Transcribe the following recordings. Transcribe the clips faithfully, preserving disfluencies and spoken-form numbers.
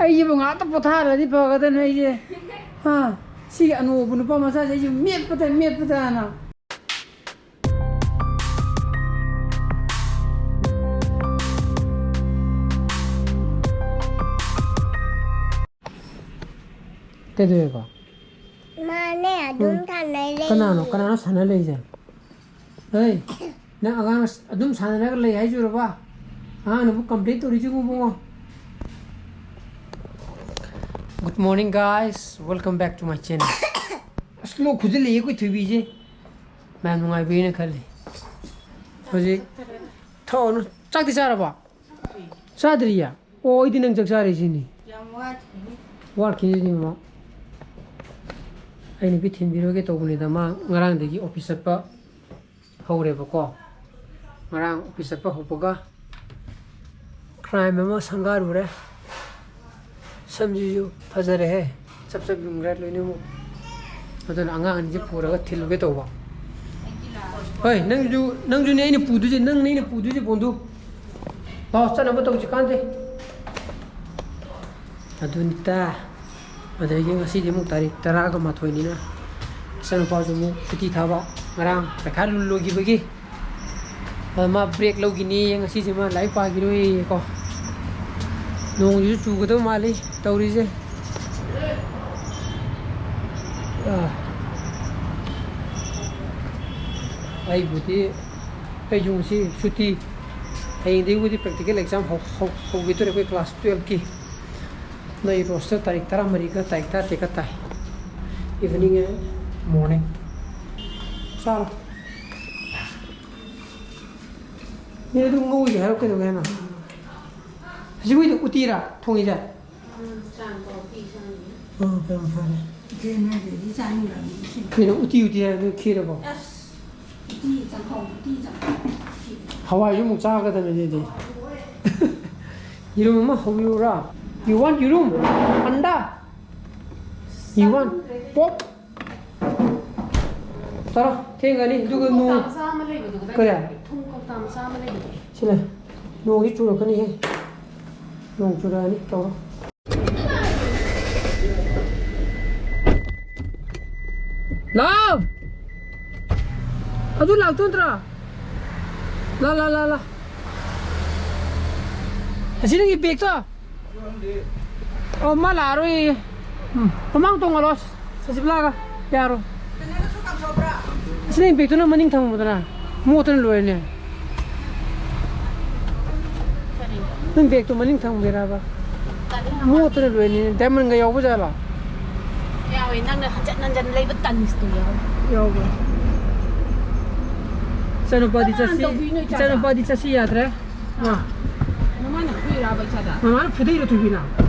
ꯑꯩꯁꯤꯕꯨ ꯉꯥꯛꯇ ꯄꯣꯊꯥꯍꯜꯂꯗꯤ ꯐꯒꯗꯕꯅꯤ ꯑꯩꯁꯦ꯫ ꯍꯥ? ꯁꯤꯒꯤ ꯑꯅꯣꯕ ꯅꯨꯄꯥ ꯃꯆꯥꯁꯦ ꯑꯩꯁꯨ ꯃꯦꯠꯄꯗ, ꯃꯦꯠꯄꯗꯅ꯫ ꯀꯩꯗꯧꯋꯦꯕ? ꯃꯥꯅꯦ, ꯑꯗꯨꯝ ꯎꯝ꯫ ꯁꯥꯟꯅꯩ ꯂꯩ꯫ ꯀꯅꯥꯅꯣ, ꯀꯅꯥꯅꯣ ꯁꯥꯟꯅ ꯂꯩꯁꯦ? ꯍꯩ, ꯅꯪ ꯑꯉꯥꯡ ꯑꯗꯨꯝ ꯁꯥꯟꯅꯔꯒ ꯂꯩ ꯍꯥꯏꯖꯨꯔꯕ? ꯑꯉꯥꯡꯅꯕꯨ complain ꯇꯧꯔꯤꯁꯤꯕꯨ Ibungo. Good morning, guys. Welcome back to my channel. ꯑꯁ, ꯂꯣꯛ ꯈꯨꯖꯤꯜꯂꯛꯑꯦ ꯑꯩꯈꯣꯏ ꯊꯣꯏꯕꯤꯁꯦ꯫ ꯃꯌꯥꯝ ꯅꯨꯡꯉꯥꯏꯕꯤꯔꯦꯅ ꯈꯜꯂꯤ꯫ ꯍꯧꯖꯤꯛ ꯊꯛꯑꯣꯅꯨ꯫ ꯆꯥꯛꯇꯤ ꯆꯥꯔꯕꯣ? ꯆꯥꯗ꯭ꯔꯤꯌꯦ? ꯑꯣ, ꯑꯩꯗꯤ ꯅꯪ ꯆꯥꯛ ꯆꯥꯔꯤ ꯁꯤꯅꯤ꯫ ꯌꯥꯝ ꯋꯥꯠꯈꯤꯅꯤ꯫ ꯋꯥꯠꯈꯤꯅꯤ ꯁꯤꯅꯤ, ꯃꯃꯥ꯫ ꯑꯩ ꯅꯨꯄꯤ ꯊꯤꯟꯕꯤꯔꯨꯒꯦ ꯇꯧꯕꯅꯤꯗ, ꯃꯥ ꯉꯔꯥꯡꯗꯒꯤ office ꯆꯠꯄ ꯍꯧꯔꯦꯕꯀꯣ꯫ ꯉꯔꯥꯡ office ꯆꯠꯄ ꯍꯧꯕꯒ crime ꯑꯃ ꯁꯪꯒꯥꯔꯨꯔꯦ꯫ ꯁꯝꯁꯤꯁꯨ ꯐꯖꯔꯦꯍꯦ, ꯆꯞ ꯆꯞ ꯌꯨꯡꯈ꯭ꯔꯦ ꯂꯣꯏꯅꯃꯛ꯫ ꯑꯗꯨꯅ ꯑꯉꯥꯡ ꯑꯅꯤꯁꯦ ꯄꯨꯔꯒ ꯊꯤꯜꯂꯨꯒꯦ ꯇꯧꯕ꯫ ꯍꯣꯏ, ꯅꯪꯁꯨ, ꯅꯪꯁꯨꯅꯦ ꯑꯩꯅ ꯄꯨꯗꯣꯏꯁꯦ, ꯅꯪꯅꯦ ꯑꯩꯅ ꯄꯨꯗꯣꯏꯁꯦ, ꯕꯣꯟꯗꯨ꯫ ꯂꯥꯛꯑꯣ, ꯆꯠꯅꯕ ꯇꯧꯁꯤ ꯀꯥꯟꯗꯦ꯫ ꯑꯗꯨꯅꯤꯇꯥ꯫ ꯑꯗꯒꯤ ꯉꯁꯤꯗꯤ ꯑꯃꯨꯛ ꯇꯥꯔꯤꯛ ꯇꯔꯥꯒ ꯃꯥꯊꯣꯏꯅꯤꯅ ꯏꯆꯥꯅꯨꯄꯥꯁꯨ ꯑꯃꯨꯛ ꯁꯨꯇꯤ ꯊꯥꯕ, ꯉꯔꯥꯡ ꯄꯩꯈꯥ ꯂꯣꯏꯈꯤꯕꯒꯤ꯫ ꯑꯗ ꯃꯥ break ꯂꯧꯈꯤꯅꯤ, ꯉꯁꯤꯁꯦ ꯃꯥ ꯂꯥꯏꯔꯤꯛ ꯄꯥꯈꯤꯔꯣꯏꯌꯦꯀꯣ꯫ ꯅꯣꯡꯁꯤꯁꯨ ꯆꯨꯒꯗꯕ ꯃꯥꯜꯂꯤ ꯇꯧꯔꯤꯁꯦ꯫ ꯑꯥ꯫ ꯑꯩꯕꯨꯗꯤ, ꯑꯩꯁꯨ ꯉꯁꯤ ꯁꯨꯇꯤ꯫ ꯍꯌꯦꯡꯗꯒꯤꯕꯨꯗꯤ practical exam ꯍꯧ-, ꯍꯧ-, ꯍꯧꯈꯤꯗꯣꯔꯦ ꯑꯩꯈꯣꯏ class twelve ꯀꯤ꯫ ꯅꯣꯏ ꯔꯣꯁꯇꯔ ꯇꯥꯔꯤꯛ ꯇꯔꯥꯃꯔꯤꯒ ꯇꯥꯔꯤꯛ ꯇꯔꯥꯇꯔꯦꯠꯀ ꯇꯥꯏ, evening and morning꯫ ꯆꯥꯔꯣ꯫ ꯃꯤ ꯑꯗꯨꯝ ꯉꯧꯒꯦ ꯍꯥꯏꯔꯣ, ꯀꯩꯗꯧꯒꯦ ꯍꯥꯏꯅꯣ? ꯍꯧꯖꯤꯛ ꯍꯧꯖꯤꯛ ꯎꯇꯤꯔꯥ ꯊꯣꯡꯉꯤꯁꯦ? ꯎꯝ, ꯆꯥꯡ ꯀꯧꯕꯤ ꯆꯥꯡꯅꯤ꯫ ꯑꯣ, ꯐꯔꯦ, ꯐꯔꯦ꯫ ꯏꯆꯦ ꯅꯣꯏꯗꯗꯤ ꯆꯥꯅꯤꯡꯗꯕꯅꯤ, ꯏꯆꯦ꯫ ꯀꯩꯅꯣ ꯎꯇꯤ ꯎꯇꯤ ꯍꯥꯏꯔꯒ ꯈꯦꯔꯕꯣ? ꯑꯁ, ꯎꯇꯤ ꯆꯥꯛꯍꯥꯎ, ꯎꯇꯤ ꯆꯥꯛꯍꯥꯎ꯫ ꯍꯋꯥꯏꯁꯨ ꯑꯃꯨꯛ ꯆꯥꯒꯗꯕꯅꯤ ꯑꯗꯨꯗꯤ꯫ ꯌꯦꯔꯨꯝ ꯑꯃ ꯍꯧꯕꯤꯌꯨꯔꯥ? You want ꯌꯦꯔꯨꯝ? ꯑꯟꯗꯥ? You want pork? ꯆꯠꯂꯣ, ꯊꯦꯡꯒꯅꯤ꯫ ꯑꯗꯨꯒ ꯊꯨꯝ ꯅꯣꯡ ꯀꯧꯇꯥ ꯃꯆꯥ ꯑꯃ ꯂꯩꯕꯗꯨ ꯀꯗꯥꯏ ꯀꯔꯤ? ꯆꯠꯈ꯭ꯔꯒꯦ? ꯊꯨꯝ ꯀꯧꯇꯥ ꯃꯆꯥ ꯑꯃ ꯂꯩꯕꯗꯣ꯫ ꯁꯤꯅꯦ꯫ ꯅꯣꯡꯁꯤ ꯆꯨꯔꯛꯀꯅꯤꯍꯦ꯫ ꯇꯧꯔꯣ꯫ ꯂꯥꯎ! ꯑꯗꯨ ꯂꯥꯛꯇꯣ ꯅꯠꯇ꯭ꯔꯣ? ꯂꯥ, ꯂꯥ, ꯂꯥ, ꯂꯥ꯫ ꯑꯁꯤ ꯅꯪꯒꯤ ꯕꯦꯒꯇꯣ? ꯑꯣ, ꯃꯥ ꯂꯥꯛꯑꯔꯣꯏꯌꯦ꯫ ꯎꯝ, ꯃꯃꯥꯡ ꯇꯣꯡꯍꯜꯂꯣ, ꯁꯖꯤꯕꯂꯥꯒ꯫ ꯌꯥꯔꯣꯏ꯫ ꯑꯁꯤ ꯅꯪ ꯕꯦꯒꯇꯨꯅ ꯃꯅꯤꯡ ꯊꯝꯃꯨꯗꯅ꯫ ꯃꯣꯠꯇꯅ ꯂꯣꯏꯔꯅꯦ꯫ ꯀꯔꯤ? ꯅꯪ ꯕꯦꯒꯇꯣ ꯃꯅꯤꯡ ꯊꯝꯒꯦꯔꯕ? ꯀꯔꯤ? ꯃꯣꯠꯇꯅ ꯂꯣꯏꯔꯅꯦ꯫ ꯗꯥꯏꯃꯟꯒ ꯌꯥꯎꯕ ꯖꯥꯠꯂꯣ? ꯌꯥꯎꯋꯦ, ꯅꯪꯅ ꯍꯟꯖꯟ ꯍꯟꯖꯟ ꯂꯩꯕ ꯇꯟꯁꯤꯗꯣ ꯌꯥꯎꯋꯦ꯫ ꯌꯥꯎꯕ꯭ꯔꯥ? ꯏꯆꯥꯅꯨꯄꯥꯗꯤ ꯀꯅꯥꯅ ꯆꯠꯁꯤ, ꯇꯧꯕꯤꯅꯣ ꯏꯆꯥꯗ? ꯏꯆꯥꯅꯨꯄꯥꯗꯤ ꯆꯠꯁꯤ ꯌꯥꯗ꯭ꯔꯦ꯫ ꯃꯥ꯫ ꯃꯃꯥꯅ ꯐꯨꯏꯔꯕ ꯏꯆꯥꯗ? ꯃꯃꯥꯅ ꯐꯨꯗꯩꯔꯣ, ꯊꯣꯏꯕꯤꯅ?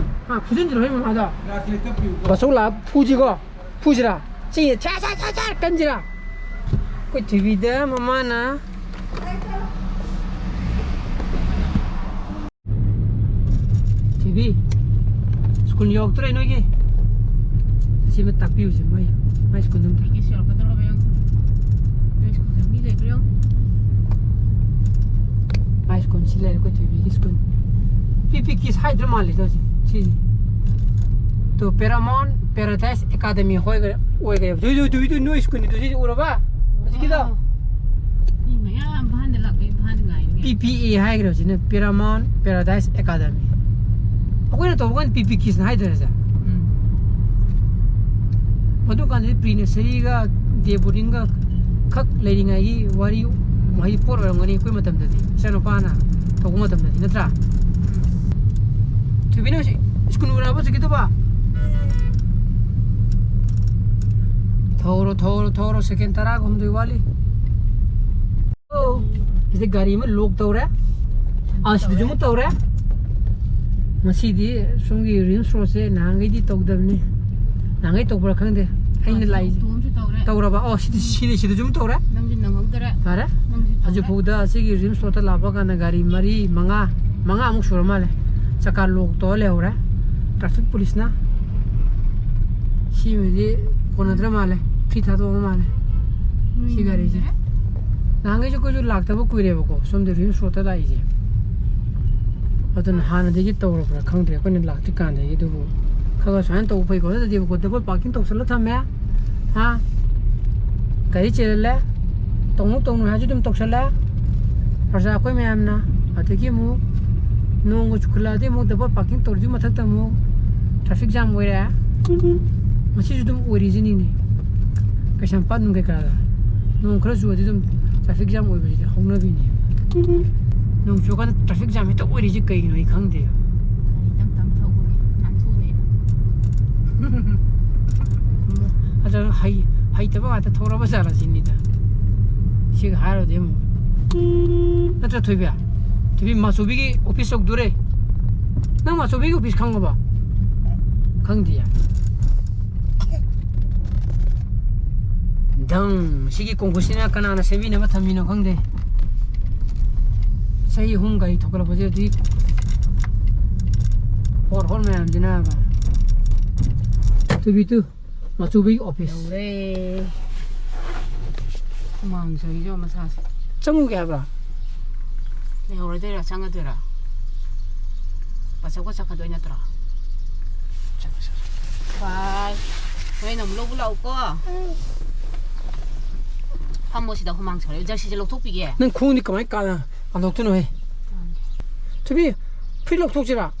ꯍꯥ, ꯐꯨꯖꯤꯟꯁꯤꯔꯣ, ꯍꯣꯏ, ꯃꯃꯥꯗꯣ? ꯕꯥꯆꯧ ꯂꯥꯛꯑ ꯐꯨꯁꯤꯀꯣ? ꯐꯨꯁꯤꯔꯥ? ꯆꯤ, ꯁꯥ, ꯁꯥ, ꯁꯥ, ꯁꯥ, ꯀꯟꯁꯤꯔꯥ? ꯑꯩꯈꯣꯏ ꯊꯣꯏꯕꯤꯗ ꯃꯃꯥꯅ ꯊꯣꯏꯕꯤ, ꯁ꯭ꯀꯨꯜ ꯌꯧꯔꯛꯇ꯭ꯔꯦ ꯅꯣꯏꯒꯤ? ꯑꯁꯤ ꯑꯃ ꯇꯥꯛꯄꯤꯌꯨꯁꯦ, ꯃꯣꯏ, ꯃꯥꯏ ꯁ꯭ꯀꯨꯜꯗ ꯑꯝꯇ꯫ ꯅꯣꯏꯒꯤ ꯌꯧꯔꯛꯀꯗꯧꯔꯕ ꯌꯦꯡꯉꯨ꯫ ꯅꯣꯏ ꯁ꯭ꯀꯨꯜꯗ ꯃꯤ ꯂꯩꯕ꯭ꯔꯥ ꯌꯦꯡꯉꯨ꯫ ꯃꯥꯏ ꯁ꯭ꯀꯨꯜ ꯁꯤ ꯂꯩꯔꯦ, ꯑꯩꯈꯣꯏ ꯊꯣꯏꯕꯤꯒꯤ ꯁ꯭ꯀꯨꯜ꯫ ꯄꯤ ꯄꯤ ꯀꯤꯁ ꯍꯥꯏꯗ꯭ꯔ ꯃꯥꯜꯂꯦꯗ ꯁꯤ, ꯁꯤꯁꯦ꯫ ꯇꯣ, ꯄꯦꯔꯥꯃꯥꯎꯟ ꯄꯦꯔꯥꯗꯥꯏꯁ ꯑꯦꯀꯥꯗꯃꯤ ꯍꯣꯏꯒ ꯑꯣꯏꯈ꯭ꯔꯦꯕ꯫ ꯇꯨ, ꯇꯨ, ꯇꯨ, ꯇꯨ, ꯅꯣꯏ ꯁ꯭ꯀꯨꯜꯅꯤꯗꯣ ꯁꯤꯁꯦ ꯎꯔꯕ? ꯍꯧꯖꯤꯛꯀꯤꯗꯣ? ꯃꯤ ꯃꯌꯥꯝ ꯏꯝꯐꯥꯜꯗ ꯂꯥꯛꯄ, ꯏꯝꯐꯥꯜꯗ ꯉꯥꯏꯔꯤꯅꯦ꯫ ꯄꯤ ꯄꯤ ꯑꯦ ꯍꯥꯏꯈ꯭ꯔꯦ ꯍꯧꯖꯤꯛꯅ, ꯄꯦꯔꯥꯃꯥꯎꯟ ꯄꯦꯔꯥꯗꯥꯏꯁ ꯑꯦꯀꯥꯗꯃꯤ꯫ ꯑꯩꯈꯣꯏꯅ ꯇꯧꯕ ꯀꯥꯟꯗ ꯄꯤ ꯄꯤ ꯀꯤꯁꯅ ꯍꯥꯏꯗ꯭ꯔꯦ ꯁꯦ꯫ ꯎꯝ꯫ ꯃꯗꯨꯀꯥꯟꯗꯗꯤ ꯄ꯭ꯔꯤ ꯅꯁꯔꯤꯒ ꯗꯦ ꯕꯣꯔꯗꯤꯡꯒ ꯈꯛ ꯂꯩꯔꯤꯉꯩꯒꯤ ꯋꯥꯔꯤ, ꯍꯥꯏꯗꯤ ꯄꯣꯠ ꯑꯣꯏꯔꯝꯒꯅꯤ ꯑꯩꯈꯣꯏ ꯃꯇꯝꯗꯗꯤ, ꯏꯆꯥꯅꯨꯄꯥꯅ ꯇꯧꯕ ꯃꯇꯝꯗꯗꯤ, ꯅꯠꯇ꯭ꯔꯥ? ꯎꯝ꯫ ꯊꯣꯏꯕꯤꯅ ꯍꯧꯖꯤꯛ ꯁ꯭ꯀꯨꯜ ꯎꯔꯕ ꯍꯧꯖꯤꯛꯀꯤꯗꯨꯕꯣ? ꯊꯧꯔꯣ, ꯊꯧꯔꯣ, ꯊꯧꯔꯣ, ꯁꯦꯀꯦꯟ ꯇꯔꯥꯒ ꯍꯨꯝꯗꯣꯏ ꯋꯥꯠꯂꯤ꯫ ꯑꯣ, ꯁꯤꯗ ꯒꯥꯔꯤ ꯑꯃ ꯂꯣꯛ ꯇꯧꯔꯦ꯫ ꯑꯥ, ꯁꯤꯗꯁꯨ ꯑꯃꯨꯛ ꯇꯧꯔꯦ꯫ ꯉꯁꯤꯗꯤ ꯁꯣꯝꯒꯤ ꯔꯤꯝꯁ ꯔꯣꯗꯁꯦ ꯅꯍꯥꯟꯈꯩꯗꯤ ꯇꯧꯗꯕꯅꯤ꯫ ꯅꯍꯥꯟꯈꯩ ꯇꯧꯕ꯭ꯔꯥ ꯈꯪꯗꯦ꯫ ꯑꯩꯅ ꯑꯥ, ꯂꯥꯛꯏꯁꯦ꯫ ꯑꯣꯇꯣ ꯑꯃꯁꯨ ꯇꯧꯔꯦ꯫ ꯇꯧꯔꯕ? ꯑꯣ, ꯁꯤꯗꯤ, ꯁꯤꯗꯤ, ꯁꯤꯗꯁꯨ ꯑꯃꯨꯛ ꯇꯧꯔꯦ꯫ ꯅꯪꯁꯨ ꯅꯪꯍꯧꯗꯔꯦ꯫ ꯐꯔꯦ꯫ ꯅꯪꯁꯨ ꯇꯧꯔꯦ꯫ ꯍꯧꯖꯤꯛꯐꯥꯎꯗ ꯑꯁꯤꯒꯤ ꯔꯤꯝꯁ ꯔꯣꯗꯇ ꯂꯥꯛꯄ ꯀꯥꯟꯗ ꯒꯥꯔꯤ ꯃꯔꯤ, ꯃꯉꯥ, ꯃꯉꯥꯃꯨꯛ ꯁꯨꯔ ꯃꯥꯜꯂꯦ꯫ ꯆꯀꯥ ꯂꯣꯛ ꯇꯧꯔ ꯂꯩꯍꯧꯔꯦ꯫ ꯇ꯭ꯔꯥꯐꯤꯛ ꯄꯨꯂꯤꯁꯅ꯫ ꯁꯤꯃꯗꯤ ꯀꯣꯟꯅꯗ꯭ꯔ ꯃꯥꯜꯂꯦ꯫ ꯐ꯭ꯔꯤ ꯊꯥꯗꯣꯛꯑ ꯃꯥꯜꯂꯦ꯫ ꯁꯤ ꯒꯥꯔꯤꯁꯦ꯫ ꯅꯍꯥꯟꯈꯩꯁꯨ ꯑꯩꯈꯣꯏꯁꯨ ꯂꯥꯛꯇꯕ ꯀꯨꯏꯔꯦꯕꯀꯣ, ꯁꯣꯝꯗ ꯔꯤꯝꯁ ꯔꯣꯗꯇ ꯂꯥꯛꯏꯁꯦ꯫ ꯑꯗꯨꯅ ꯍꯥꯟꯅꯗꯒꯤ ꯇꯧꯔꯕ꯭ꯔꯥ ꯈꯪꯗ꯭ꯔꯦ, ꯑꯩꯈꯣꯏꯅ ꯂꯥꯛꯇ꯭ꯔꯤꯀꯥꯟꯗꯒꯤ꯫ ꯑꯗꯨꯕꯨ ꯈꯔ ꯈꯔ ꯁꯨꯃꯥꯏꯅ ꯇꯧꯕ ꯐꯩꯀꯣ꯫ ꯅꯠꯇ꯭ꯔꯗꯤꯕꯀꯣ, ꯗꯕꯜ ꯄꯥꯔꯀꯤꯡ ꯇꯧꯁꯜꯂ ꯊꯝꯃꯦ꯫ ꯍꯥ? ꯒꯥꯔꯤ ꯆꯦꯜꯍꯜꯂꯦ꯫ ꯇꯧꯅꯨ, ꯇꯧꯅꯨ ꯍꯥꯏꯔꯁꯨ ꯑꯗꯨꯝ ꯇꯧꯁꯜꯂꯦ꯫ ꯄ꯭ꯔꯖꯥ ꯑꯩꯈꯣꯏ ꯃꯌꯥꯝꯅ꯫ ꯑꯗꯒꯤ ꯑꯃꯨꯛ ꯅꯣꯡꯒ ꯆꯨꯈꯠꯂꯛꯑꯗꯤ ꯑꯃꯨꯛ ꯗꯕꯜ ꯄꯥꯔꯀꯤꯡ ꯇꯧꯔꯤꯗꯨꯒꯤ ꯃꯊꯛꯇ ꯑꯃꯨꯛ ꯇ꯭ꯔꯥꯐꯤꯛ ꯖꯥꯝ ꯑꯣꯏꯔꯦ꯫ ꯃꯁꯤꯁꯨ ꯑꯗꯨꯝ ꯑꯣꯏꯔꯤꯁꯤꯅꯤꯅꯦ꯫ ꯀꯩꯁꯥꯝꯄꯥꯠ ꯅꯨꯡ ꯀꯩꯀꯥꯗ ꯅꯣꯡ ꯈꯔ ꯆꯨꯔꯗꯤ ꯑꯗꯨꯝ ꯇ꯭ꯔꯥꯐꯤꯛ ꯖꯥꯝ ꯑꯣꯏꯕꯁꯤꯗꯤ ꯍꯧꯅꯕꯤꯅꯦ꯫ ꯅꯣꯡ ꯆꯨꯔꯀꯥꯟꯗ ꯇ꯭ꯔꯥꯐꯤꯛ ꯖꯥꯝ ꯍꯦꯛꯇ ꯑꯣꯏꯔꯤꯁꯦ ꯀꯩꯒꯤꯅꯣ ꯑꯩ ꯈꯪꯗꯦ꯫ ꯒꯥꯔꯤ ꯇꯞ ꯇꯞ ꯊꯧꯕꯒꯤ ꯅꯥꯟꯊꯣꯛꯅꯩꯕ꯫ ꯑꯗ ꯍꯩ-, ꯍꯩꯇꯕ ꯉꯥꯛꯇ ꯊꯧꯔꯕ ꯖꯥꯠꯂ ꯁꯤꯅꯤꯗ꯫ ꯁꯤꯒ ꯍꯥꯏꯔꯨꯔꯗꯤ ꯑꯃꯨꯛ꯫ ꯅꯠꯇ꯭ꯔ ꯊꯣꯏꯕꯤ? ꯊꯣꯏꯕꯤ, ꯃꯥꯆꯧꯕꯤꯒꯤ ꯑꯣꯐꯤꯁ ꯌꯧꯗꯣꯔꯦ꯫ ꯅꯪ ꯃꯥꯆꯧꯕꯤꯒꯤ ꯑꯣꯐꯤꯁ ꯈꯪꯉꯕ? ꯈꯪꯗꯤꯌꯦ꯫ ꯗꯪ! ꯁꯤꯒꯤ ꯀꯣꯡꯀꯨꯠꯁꯤꯅ ꯀꯅꯥꯅ ꯁꯦꯝꯕꯤꯅꯕ ꯊꯝꯃꯤꯅꯣ ꯈꯪꯗꯦ꯫ ꯆꯍꯤ ꯑꯍꯨꯝ ꯒꯥꯔꯤ ꯊꯧꯒꯠꯂꯛꯄꯁꯦ ꯍꯧꯖꯤꯛ ꯄꯣꯠ ꯍꯣꯜ ꯃꯌꯥꯝꯁꯤꯅꯕ꯫ ꯊꯣꯏꯕꯤ ꯇꯨ, ꯃꯥꯆꯧꯕꯤꯒꯤ ꯑꯣꯐꯤꯁ꯫ ꯌꯧꯔꯦ꯫ ꯍꯨꯃꯥꯡ ꯁꯧꯏꯖꯦ ꯃꯁꯥꯁꯦ꯫ ꯆꯪꯉꯨꯒꯦ ꯍꯥꯏꯕ꯭ꯔꯥ? ꯂꯩꯍꯧꯔꯗꯣꯏꯔꯥ, ꯆꯪꯉꯗꯣꯏꯔꯥ? ꯄꯆꯧꯒ ꯆꯠꯈ꯭ꯔꯗꯣꯏ ꯅꯠꯇ꯭ꯔꯣ? ꯆꯠꯈ꯭ꯔꯣ, ꯆꯠꯈ꯭ꯔꯣ꯫ ꯕꯥꯏ꯫ ꯍꯣꯔꯦꯟ ꯑꯃꯨꯛ ꯂꯧꯕ ꯂꯥꯛꯎꯀꯣ꯫ ꯐꯝꯃꯣ ꯁꯤꯗ, ꯍꯨꯃꯥꯡ ꯁꯧꯔꯦ꯫ ꯖꯔꯁꯤꯁꯦ ꯂꯧꯊꯣꯛꯄꯤꯒꯦ꯫ ꯅꯪ ꯈꯣꯡꯗꯤ ꯀꯃꯥꯏ ꯀꯥ-, ꯀꯥꯟꯊꯣꯛꯇꯣꯏꯅꯣꯍꯦ? ꯊꯣꯏꯕꯤ, ꯐꯨꯔꯤꯠ ꯂꯧꯊꯣꯛꯁꯤꯔꯥ?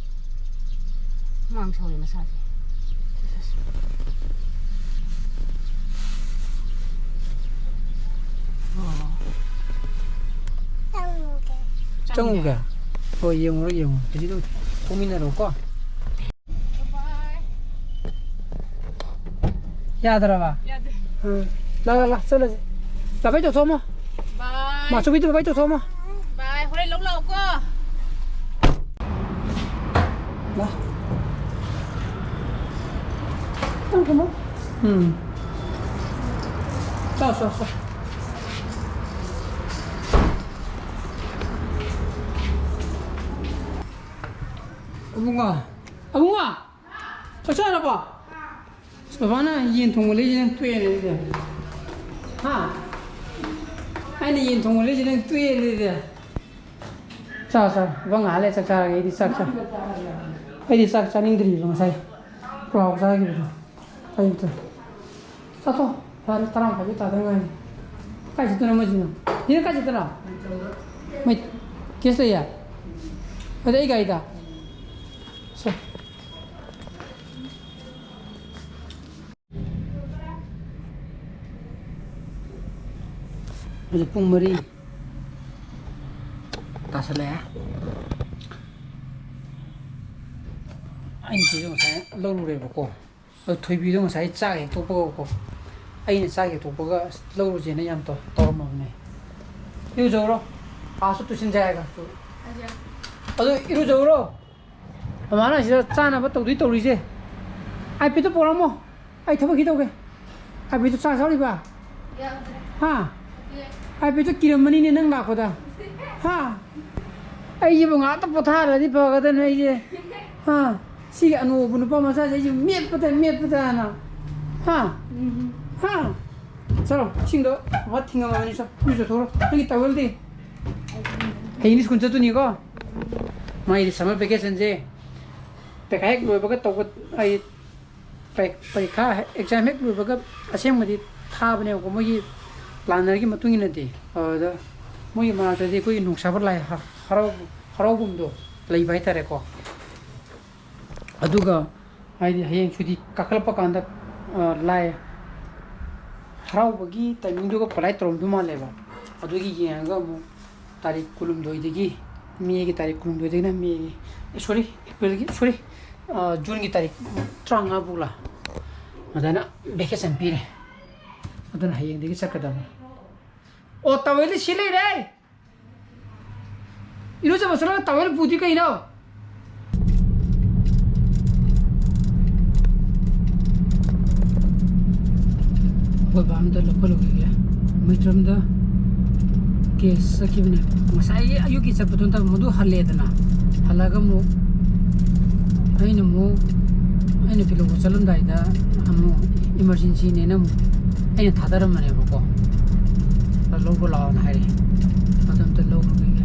ꯍꯨꯃꯥꯡ ꯁꯧꯔꯦ ꯃꯁꯥꯁꯦ꯫ ꯑꯣ꯫ ꯆꯪꯉꯨꯒꯦ? ꯍꯣꯏ, ꯌꯦꯡꯉꯨꯔꯣ, ꯌꯦꯡꯉꯨꯔꯣ꯫ ꯍꯧꯖꯤꯛ ꯑꯗꯨꯝ ꯊꯣꯛꯃꯤꯟꯅꯔꯣꯀꯣ꯫ ꯌꯥꯗ꯭ꯔꯕ? ꯌꯥꯗꯦ꯫ ꯎꯝ꯫ ꯂꯥꯛ, ꯂꯥꯛ, ꯂꯥꯛ, ꯆꯠꯂꯁꯤ꯫ ꯕꯥꯕꯥꯏ ꯇꯧꯊꯣꯛꯑꯝꯃꯣ꯫ ꯕꯥꯏ꯫ ꯃꯥꯆꯧꯕꯤꯗꯣ ꯕꯥꯕꯥꯏ ꯇꯧꯊꯣꯛꯑꯝꯃꯣ꯫ ꯕꯥꯏ, ꯍꯣꯔꯦꯟ ꯂꯧ ꯂꯥꯛꯎꯀꯣ꯫ ꯂꯥꯛ꯫ ꯇꯪ ꯀꯩꯅꯣ? ꯎꯝ꯫ ꯆꯥꯎ, ꯆꯥꯎ, ꯆꯥꯎ꯫ ꯑꯕꯨꯡꯉꯣ꯫ ꯑꯕꯨꯡꯉꯣ! ꯆꯥꯛ ꯆꯥꯔꯕꯣ? ꯑꯁ, ꯕꯕꯥꯅ ꯌꯦꯟ ꯊꯣꯡꯕ ꯂꯩꯁꯦ ꯅꯪ ꯇꯣꯛꯑꯦꯅꯦ ꯑꯗꯨꯗꯤ꯫ ꯍꯥ? ꯑꯩꯅ ꯌꯦꯟ ꯊꯣꯡꯕ ꯂꯩꯁꯦ ꯅꯪ ꯇꯣꯛꯑꯦꯅꯦ ꯑꯗꯨꯗꯤ꯫ ꯆꯥ, ꯆꯥ꯫ ꯕꯕꯥ ꯉꯥꯏꯍꯥꯛ ꯂꯩꯔ ꯆꯥꯛ ꯆꯥꯔꯒꯦ꯫ ꯑꯩꯗꯤ ꯆꯥꯛ ꯆꯥ-, ꯑꯩꯗꯤ ꯆꯥꯛ ꯆꯥꯅꯤꯡꯗ꯭ꯔꯤꯕ ꯉꯁꯥꯏ꯫ ꯄ꯭ꯂꯥꯎ ꯆꯥꯈꯤꯕꯗꯣ ꯑꯌꯨꯛꯇ꯫ ꯆꯥꯊꯣꯛ꯫ ꯌꯥꯔꯦ, ꯇꯔꯥ ꯃꯈꯥꯏꯗꯤ ꯇꯥꯗ ꯉꯥꯏꯔꯤ꯫ ꯀꯥꯏ ꯆꯠꯇꯣꯏꯅꯣ ꯃꯣꯏꯁꯤꯅ? ꯁꯤꯅ ꯀꯥꯏ ꯆꯠꯇꯣꯏꯅꯣ? ꯃꯣꯏ ꯀꯦꯁ ꯂꯩꯌꯦ? ꯑꯗ ꯑꯩ ꯒꯥꯔꯤꯗ? ꯁꯦ꯫ ꯍꯧꯖꯤꯛ ꯄꯨꯡ ꯃꯔꯤ ꯇꯥꯁꯜꯂꯛꯑꯦ꯫ ꯑꯩꯅ ꯁꯤꯁꯨ ꯉꯁꯥꯏ ꯂꯧꯔꯨꯔꯦꯕꯀꯣ꯫ ꯑꯗꯣ ꯊꯣꯏꯕꯤꯗꯣ ꯉꯁꯥꯏ ꯆꯥꯛ ꯍꯦꯛ ꯇꯣꯛꯄꯒꯀꯣ, ꯑꯩꯅ ꯆꯥꯛ ꯍꯦꯛ ꯇꯣꯛꯄꯒ "ꯑꯁ, ꯂꯧꯔꯨꯁꯦꯅ" ꯌꯥꯝ ꯇꯧ-, ꯇꯧꯔꯝꯃꯕꯅꯦ꯫ ꯏꯔꯨꯖꯧꯔꯣ, ꯑꯥꯁꯨ ꯇꯨꯏꯁꯟ ꯆꯥꯏꯒ꯫ ꯑꯗꯨ ꯏꯔꯨꯖꯧꯔꯣ꯫ ꯃꯃꯥꯅ ꯁꯤꯗ ꯆꯥꯅꯕ ꯇꯧꯗꯣꯏ ꯇꯧꯔꯤꯁꯦ꯫ ꯑꯥꯏ ꯄꯦꯗꯇꯣ ꯄꯣꯔꯛꯑꯝꯃꯣ, ꯑꯩ ꯊꯕꯛ ꯈꯤꯇ ꯇꯧꯒꯦ꯫ ꯑꯥꯏ ꯄꯦꯗꯇꯣ ꯆꯥꯔꯖ ꯌꯥꯎꯔꯤꯕ? ꯌꯥꯎꯗ꯭ꯔꯦ꯫ ꯍꯥ? ꯌꯦ꯫ ꯑꯥꯏ ꯄꯦꯗꯇꯣ ꯀꯤꯔꯝꯃꯅꯤꯅꯦ ꯅꯪ ꯂꯥꯛꯄꯗ꯫ ꯍꯥ? ꯑꯩꯁꯤꯕꯨ ꯉꯥꯛꯇ ꯄꯣꯊꯥꯍꯜꯂꯗꯤ ꯐꯒꯗꯕꯅꯦ ꯑꯩꯁꯦ꯫ ꯍꯥ? ꯁꯤꯒꯤ ꯑꯅꯣꯕ ꯅꯨꯄꯥ ꯃꯆꯥꯁꯦ ꯑꯩꯁꯦ ꯃꯦꯠꯄꯗ, ꯃꯦꯠꯄꯗꯅ꯫ ꯍꯥ? ꯎꯝ꯫ ꯍꯥ? ꯆꯠꯂꯣ, ꯏꯁꯤꯡꯗꯣ ꯑꯃ ꯊꯤꯡꯉꯝꯃꯕꯅꯤ, ꯆꯣ, ꯏꯔꯨꯖꯊꯣꯛꯎꯔꯣ꯫ ꯅꯪꯒꯤ ꯇꯥꯋꯦꯜꯗꯤ? ꯍꯌꯦꯡꯗꯤ ꯁ꯭ꯀꯨꯜ ꯆꯠꯇꯣꯏꯅꯤꯀꯣ꯫ ꯃꯥꯒꯤꯗꯤ summer vacationꯁꯦ ꯄꯩꯈꯥ ꯍꯦꯛ ꯂꯣꯏꯕꯒ ꯇꯧꯕ, ꯑꯩ ꯄꯔꯤ-, ꯄꯔꯤꯈꯥ ꯍꯦꯛ, exam ꯍꯦꯛ ꯂꯣꯏꯕꯒ ꯑꯁꯦꯡꯕꯗꯤ ꯊꯥꯕꯅꯦꯕꯀꯣ, ꯃꯣꯏꯒꯤ plannerꯒꯤ ꯃꯇꯨꯡ ꯏꯟꯅꯗꯤ꯫ ꯑꯗꯨꯗ ꯃꯣꯏꯒꯤ ꯃꯅꯥꯛꯇꯗꯤ ꯑꯩꯈꯣꯏꯒꯤ ꯅꯣꯡꯁꯥꯕ ꯂꯥꯏ ꯍ-, ꯍꯔꯥꯎ-, ꯍꯔꯥꯎꯐꯝꯗꯣ ꯂꯩꯕ ꯍꯥꯏꯇꯥꯔꯦꯀꯣ꯫ ꯑꯗꯨꯒ ꯍꯥꯏꯗꯤ ꯍꯌꯦꯡ ꯁꯨꯇꯤ ꯀꯥꯈꯠꯂꯛꯄ ꯀꯥꯟꯗ, ꯑ, ꯂꯥꯏ ꯍꯔꯥꯎꯕꯒꯤ timingꯗꯨꯒ collide ꯇꯧꯔꯝꯗꯧ ꯃꯥꯜꯂꯦꯕ꯫ ꯑꯗꯨꯒꯤ ꯌꯦꯡꯉꯒ ꯑꯃꯨꯛ ꯇꯥꯔꯤꯛ ꯀꯨꯟꯍꯨꯝꯗꯣꯏꯗꯒꯤ, ꯃꯦꯒꯤ ꯇꯥꯔꯤꯛ ꯀꯨꯟꯍꯨꯝꯗꯣꯏꯗꯒꯤꯅ ꯃꯦꯒꯤ, ꯑꯦ, sorry, Aprilꯒꯤ, sorry, ꯑ, Juneꯒꯤ ꯇꯥꯔꯤꯛ ꯇꯔꯥꯃꯉꯥ ꯐꯥꯎꯂ ꯑꯗꯨꯃꯥꯏꯅ vacation ꯄꯤꯔꯦ꯫ ꯑꯗꯨꯅ ꯍꯌꯦꯡꯗꯒꯤ ꯆꯠꯀꯗꯕꯅꯤ꯫ ꯑꯣ, towelꯗꯤ ꯁꯤ ꯂꯩꯔꯦ꯫ ꯏꯔꯨꯖꯕ ꯆꯠꯂꯒ towel ꯄꯨꯗꯤ ꯀꯩꯅꯣ? ꯑꯩꯈꯣꯏ ꯕꯥ ꯑꯝꯇ ꯂꯧꯈꯠꯂꯨꯈꯤꯒꯦ꯫ ꯃꯩꯇ꯭ꯔꯝꯗ case ꯆꯠꯈꯤꯕꯅꯦꯕ꯫ ꯉꯁꯥꯏꯒꯤ ꯑꯌꯨꯛꯀꯤ ꯆꯠꯄꯗꯣ ꯅꯠꯇꯕ, ꯃꯗꯨ ꯍꯜꯂꯦꯗꯅ꯫ ꯍꯜꯂꯒ ꯑꯃꯨꯛ ꯑꯩꯅ ꯑꯃꯨꯛ, ꯑꯩꯅ ꯄꯤꯂꯧꯕ ꯆꯠꯂꯝꯗꯥꯏꯗ ꯑꯃꯨꯛ emergencyꯅꯦꯅ ꯑꯃꯨꯛ ꯑꯩꯅ ꯊꯥꯗꯔꯝꯕꯅꯦꯕꯀꯣ꯫ ꯑꯗ ꯂꯧꯕ ꯂꯥꯛꯑꯣꯅ ꯍꯥꯏꯔꯛꯑꯦ꯫ ꯑꯗꯨ ꯑꯝꯇ ꯂꯧꯔꯨꯈꯤꯒꯦ꯫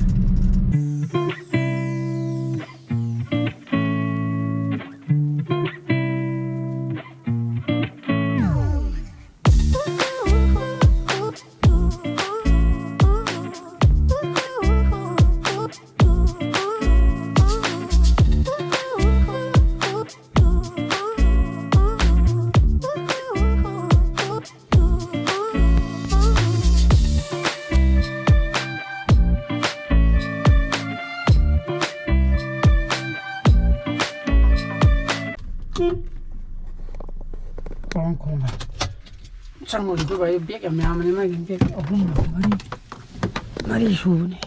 ꯀꯣꯡ ꯈꯣꯡꯕ ꯆꯪꯉꯨꯔꯤꯗꯨꯕ ꯑꯩ ꯕꯦꯒ ꯌꯥꯝ ꯌꯥꯝꯕꯅꯤ, ꯃꯥꯒꯤ ꯕꯦꯒ ꯑꯍꯨꯝ ꯃꯔꯤ, ꯃꯔꯤ ꯁꯨꯕꯅꯤ꯫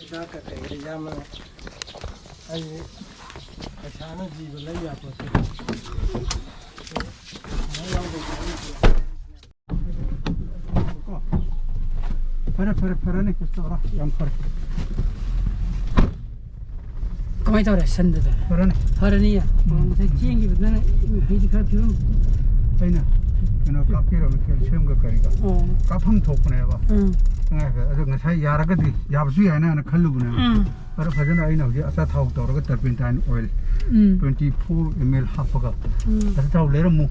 ꯍꯤꯗꯥꯛꯀ ꯀꯩꯀꯩ ꯌꯥꯝꯅ ꯑꯩ ꯄꯩꯁꯥꯅ ꯖꯤꯕ ꯂꯩ ꯌꯥꯄꯣꯠꯇꯦ꯫ ꯐꯔꯦ, ꯐꯔꯦ, ꯐꯔꯦꯅꯦ, ꯀꯩꯁꯨ ꯇꯧꯔꯣꯏ꯫ ꯌꯥꯝ ꯐꯔꯦ꯫ ꯀꯃꯥꯏꯅ ꯇꯧꯔꯦ ꯁꯟꯗꯨꯗ? ꯐꯔꯅꯤ꯫ ꯐꯔꯅꯤꯌꯦ? ꯎꯝ꯫ ꯉꯁꯥꯏ ꯆꯦꯟꯈꯤꯕꯗꯨꯅ ꯍꯩꯗꯤ ꯈꯔ ꯐꯤꯕꯝ ꯑꯩꯅ ꯀꯩꯅꯣ ꯀꯥꯞꯄꯤꯔꯝꯃꯦ, ꯀꯦꯜꯁꯤꯌꯝꯒ ꯀꯔꯤꯒ꯫ ꯑꯣ꯫ ꯀꯥꯞꯐꯝ ꯊꯣꯛꯄꯅꯦꯕ꯫ ꯎꯝ꯫ ꯉꯥꯏꯈꯣ, ꯑꯗꯣ ꯉꯁꯥꯏ ꯌꯥꯔꯒꯗꯤ, ꯌꯥꯕꯁꯨ ꯌꯥꯏꯅ ꯍꯥꯏꯅ ꯈꯜꯂꯨꯕꯅꯦꯕ꯫ ꯎꯝ꯫ ꯑꯗꯣ ꯐꯖꯅ ꯑꯩꯅ ꯍꯧꯖꯤꯛ ꯑꯆꯥꯊꯥꯎ ꯇꯧꯔꯒ turpentine oil ꯎꯝ꯫ twenty four M L ꯍꯥꯞꯄꯒ ꯎꯝ꯫ ꯑꯆꯥꯊꯥꯎ ꯂꯩꯔꯝꯃꯨ꯫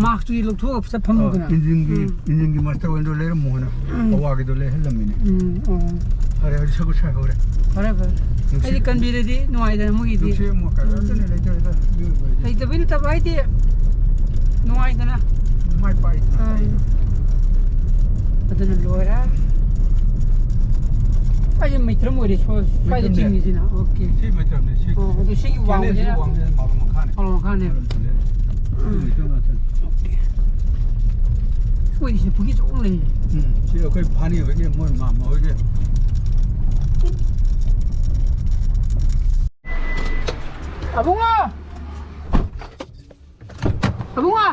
ꯃꯥꯛꯁꯇꯨꯗꯤ ꯂꯧꯊꯣꯛꯑꯒ ꯐꯖ ꯐꯝꯃꯨꯗꯅ꯫ ꯑꯣ, ꯏꯟꯖꯤꯟꯒꯤ, ꯎꯝ꯫ ꯏꯟꯖꯤꯟꯒꯤ master oil ꯗꯣ ꯂꯩꯔꯝꯃꯨ ꯍꯥꯏꯅ ꯎꯝ꯫ ꯑꯋꯥꯒꯤꯗꯣ ꯂꯩꯍꯜꯂꯝꯃꯤꯅꯦ꯫ ꯎꯝ, ꯑꯣ꯫ ꯐꯔꯦ, ꯍꯧꯖꯤꯛ ꯁꯒꯨꯠ ꯁꯥꯏꯍꯧꯔꯦ꯫ ꯐꯔꯦ, ꯐꯔꯦ꯫ ꯅꯨꯡꯁꯤꯠ ꯑꯩꯗꯤ ꯀꯟꯕꯤꯔꯗꯤ ꯅꯨꯡꯉꯥꯏꯗꯅ ꯃꯣꯏꯒꯤꯗꯤ꯫ ꯅꯨꯡꯁꯤꯠ ꯑꯃꯨꯛ ꯀꯥꯏꯔꯛꯇꯅ ꯎꯝ꯫ ꯂꯩꯇꯧꯔꯦꯗ, ꯃꯤꯑꯣꯏꯕ ꯍꯥꯏꯁꯦ꯫ ꯂꯩꯇꯕꯩ ꯅꯠꯇꯕ ꯍꯥꯏꯗꯤ ꯅꯨꯡꯉꯥꯏꯗꯅ꯫ ꯃꯥꯏ ꯄꯥꯛꯏꯗꯅ꯫ ꯑꯥ꯫ ꯑꯗꯨꯅ ꯂꯣꯏꯔꯦ꯫ ꯑꯩꯁꯦ ꯃꯩꯇ꯭ꯔꯝ ꯑꯣꯏꯔꯦ, ꯁꯣ-, ꯁ꯭ꯋꯥꯏꯗ ꯃꯩꯇ꯭ꯔꯝꯅꯦ꯫ ꯆꯤꯡꯉꯤꯁꯤꯅ꯫ ꯑꯣꯀꯦ꯫ ꯁꯤ ꯃꯩꯇ꯭ꯔꯝꯅꯦ, ꯁꯤ꯫ ꯑꯣ, ꯑꯗꯨ ꯁꯤꯒꯤ channel ꯁꯤ ꯋꯥꯡꯕꯁꯤꯅ ꯋꯥꯡꯕꯁꯤꯅ ꯃꯥꯂꯪ ꯃꯈꯥꯅꯦ꯫ ꯃꯥꯂꯪ ꯃꯈꯥꯅꯦ꯫ ꯃꯥꯂꯪ ꯆꯤꯡꯉꯦ꯫ ꯎꯝ꯫ ꯁꯤ ꯃꯩꯇ꯭ꯔꯝ ꯉꯥꯛꯇꯅꯦ꯫ ꯑꯣꯀꯦ꯫ ꯁꯣꯏꯗꯤ ꯁꯤ ꯄꯨꯈ꯭ꯔꯤ ꯆꯥꯎꯅ ꯂꯩꯌꯦ꯫ ꯎꯝ꯫ ꯁꯤ ꯑꯩꯈꯣꯏ ꯐꯥꯅꯤ ꯍꯣꯏꯒꯤ, ꯃꯣꯏ ꯃꯥꯝꯃ ꯍꯣꯏꯒꯤ꯫ ꯑꯕꯨꯡꯉꯣ! ꯑꯕꯨꯡꯉꯣ!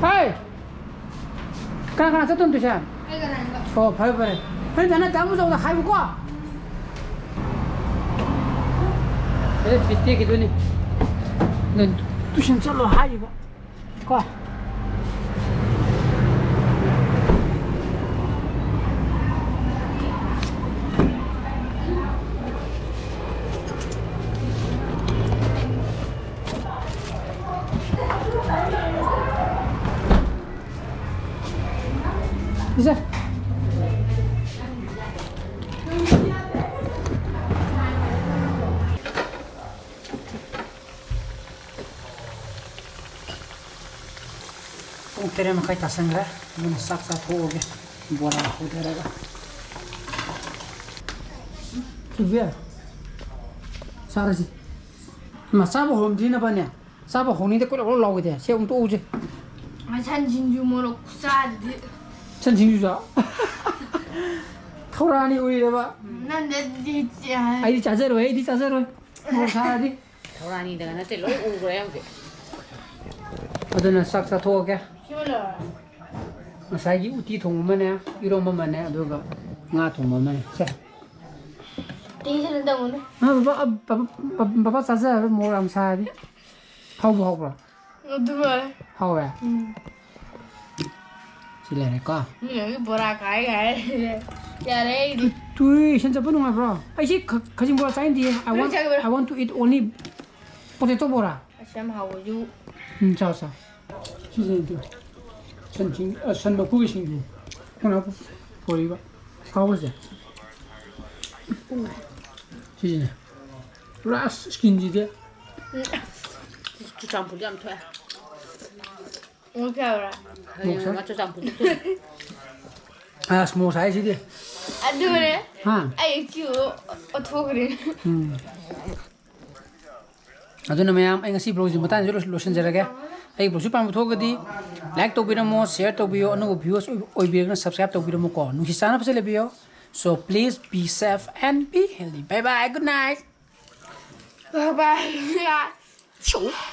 ꯍꯥꯏ! ꯀꯅꯥ ꯀꯅꯥ ꯆꯠꯇꯣꯏꯅꯣ ꯇꯨꯏꯁꯟ? ꯑꯩꯒ ꯅꯪꯒ꯫ ꯑꯣ, ꯐꯔꯦ, ꯐꯔꯦ꯫ ꯐꯔꯦ, ꯅꯪ ꯇꯥꯃꯣ ꯆꯧꯗ ꯍꯥꯏꯕꯀꯣ꯫ ꯑꯗꯨ ꯐꯤꯁ ꯇꯦꯛꯈꯤꯗꯣꯏꯅꯤ꯫ ꯅꯪ ꯇꯨꯏꯁꯟ ꯆꯠꯂꯣ ꯍꯥꯏꯔꯤꯕ꯫ ꯀꯣ꯫ ꯄꯤꯖ꯫ ꯇꯔꯦꯠ ꯃꯈꯥꯏ ꯇꯥꯁꯟꯈ꯭ꯔꯦ꯫ ꯑꯗꯨꯅ ꯆꯥꯛ ꯆꯥꯊꯣꯛꯑꯒꯦ꯫ ꯕꯣꯔꯥ ꯍꯧꯗꯔꯒ꯫ ꯊꯣꯏꯕꯤ, ꯆꯥꯔꯁꯤ꯫ ꯏꯃꯥ, ꯆꯥꯕ ꯍꯧꯔꯝꯗ꯭ꯔꯤ ꯅꯕꯥꯅꯤ꯫ ꯆꯥꯕ ꯍꯧꯅꯤꯡꯗꯦ, ꯀꯣꯏꯂꯥꯎ ꯂꯥꯎ ꯂꯥꯎꯋꯤꯗ꯫ ꯁꯦ ꯑꯃꯨꯛ ꯇꯣꯛꯎꯁꯦ꯫ ꯁꯟ ꯁꯤꯡꯖꯨ ꯃꯣꯔꯣꯛ ꯈꯨꯆꯥꯗꯨꯗꯤ꯫ ꯁꯟ ꯁꯤꯡꯖꯨ ꯆꯥ? ꯊꯧꯔꯥꯅꯤ ꯎꯏꯔꯕ? ꯅꯪꯗꯗꯤ ꯆꯦ ꯍꯥꯏ꯫ ꯑꯩꯗꯤ ꯆꯥꯖꯔꯣꯏ, ꯑꯩꯗꯤ ꯆꯥꯖꯔꯣꯏ꯫ ꯃꯣꯔꯣꯛ ꯁꯥꯔꯗꯤ꯫ ꯊꯧꯔꯥꯅꯤꯗꯒ ꯅꯠꯇꯦ, ꯂꯣꯏ ꯎꯈ꯭ꯔꯦ ꯍꯧꯖꯤꯛ꯫ ꯑꯗꯨꯅ ꯆꯥꯛ ꯆꯥꯊꯣꯛꯑꯒꯦ꯫ ꯁꯤꯃ ꯂꯣꯏꯔꯦ꯫ ꯉꯁꯥꯏꯒꯤ ꯎꯇꯤ ꯊꯣꯡꯕ ꯑꯃꯅꯦ, ꯏꯔꯣꯝꯕ ꯑꯃꯅꯦ, ꯑꯗꯨꯒ ꯉꯥ ꯊꯣꯡꯕ ꯑꯃꯅꯦ꯫ ꯁꯦ꯫ ꯇꯤꯁꯤꯅ ꯇꯧꯅꯤ꯫ ꯑ, ꯕꯕꯥ, ꯑ, ꯕꯕꯥ, ꯕꯕꯥ, ꯕꯕꯥ ꯆꯥꯖꯔꯔꯣꯏ, ꯃꯣꯔꯣꯛ ꯌꯥꯝ ꯁꯥꯔꯗꯤ꯫ ꯍꯥꯎꯕꯨ ꯍꯥꯎꯕ꯭ꯔꯣ? ꯑꯗꯨꯃꯥꯏ꯫ ꯍꯥꯎꯋꯦ? ꯎꯝ꯫ ꯁꯤ ꯂꯩꯔꯦꯀꯣ꯫ ꯃꯤꯅꯗꯤ ꯕꯣꯔꯥ ꯈꯥꯏ ꯈꯥꯏ꯫ ꯌꯥꯔꯦ ꯑꯩꯗꯤ꯫ ꯇꯨ-, ꯇꯨꯏ, ꯏꯁꯟ ꯆꯠꯄ ꯅꯨꯡꯉꯥꯏꯕ꯭ꯔꯣ? ꯑꯩꯁꯤ ꯈ-, ꯈꯖꯤꯡ ꯕꯣꯔꯥ ꯆꯥꯅꯤꯡꯗꯤꯌꯦ꯫ I want, ꯅꯪ ꯆꯥꯒꯦ ꯕꯣꯔꯥ? I want to eat only potato ꯕꯣꯔꯥ꯫ ꯑꯁ, ꯌꯥꯝ ꯍꯥꯎꯕꯁꯨ꯫ ꯎꯝ, ꯆꯥꯎ, ꯆꯥꯎ꯫ ꯁꯤꯁꯤꯅꯦ ꯑꯗꯨ꯫ ꯁꯟ ꯁꯤꯡ-, ꯑ, ꯁꯟ ꯃꯀꯨꯒꯤ ꯁꯤꯡꯖꯨ꯫ ꯀꯩꯅꯣ ꯄꯨꯔꯛꯏꯕ꯫ ꯍꯥꯎꯕꯁꯦ꯫ ꯁꯤꯁꯤꯅꯦ꯫ ꯄꯨꯔꯥ ꯑꯁ ꯁ꯭ꯀꯤꯟꯁꯤꯗꯤ꯫ ꯎꯝ꯫ ꯆꯨꯔꯆꯥꯟꯄꯨꯔꯗꯤ ꯌꯥꯝ ꯊꯣꯛꯑꯦ꯫ ꯑꯃꯨꯛ ꯀꯌꯥ ꯍꯌꯦꯡ ꯃꯣꯛꯁꯥ? ꯃꯥ ꯆꯨꯔꯆꯥꯟꯄꯨꯔꯗ ꯊꯣꯛꯑꯦ꯫ ꯑꯁ, ꯃꯣꯛꯁꯥ ꯍꯥꯏꯁꯤꯗꯤ꯫ ꯑꯗꯨꯅꯦ꯫ ꯍꯥ? ꯑꯩ ꯀ꯭ꯌꯨ ꯑꯣꯟꯊꯣꯛꯈ꯭ꯔꯦ꯫ ꯎꯝ꯫ ꯑꯗꯨꯅ ꯃꯌꯥꯝ, ꯑꯩ ꯉꯁꯤ vlogꯁꯤ ꯃꯇꯥꯡꯁꯤꯗ ꯂꯣꯏꯁꯤꯟꯖꯔꯒꯦ꯫ ꯑꯩ vlogꯁꯤ ꯄꯥꯝꯕ ꯊꯣꯛꯑꯒꯗꯤ like ꯇꯧꯕꯤꯔꯝꯃꯣ, share ꯇꯧꯕꯤꯌꯣ, ꯑꯅꯧꯕ viewers ꯑꯣꯏ-, ꯑꯣꯏꯕꯤꯔꯒꯅ subscribe ꯇꯧꯕꯤꯔꯝꯃꯨꯀꯣ꯫ ꯅꯨꯡꯁꯤ ꯆꯥꯟꯅꯕꯁꯦ ꯂꯩꯕꯤꯌꯣ꯫ So please be safe and be healthy. Bye bye, good night. Bye bye.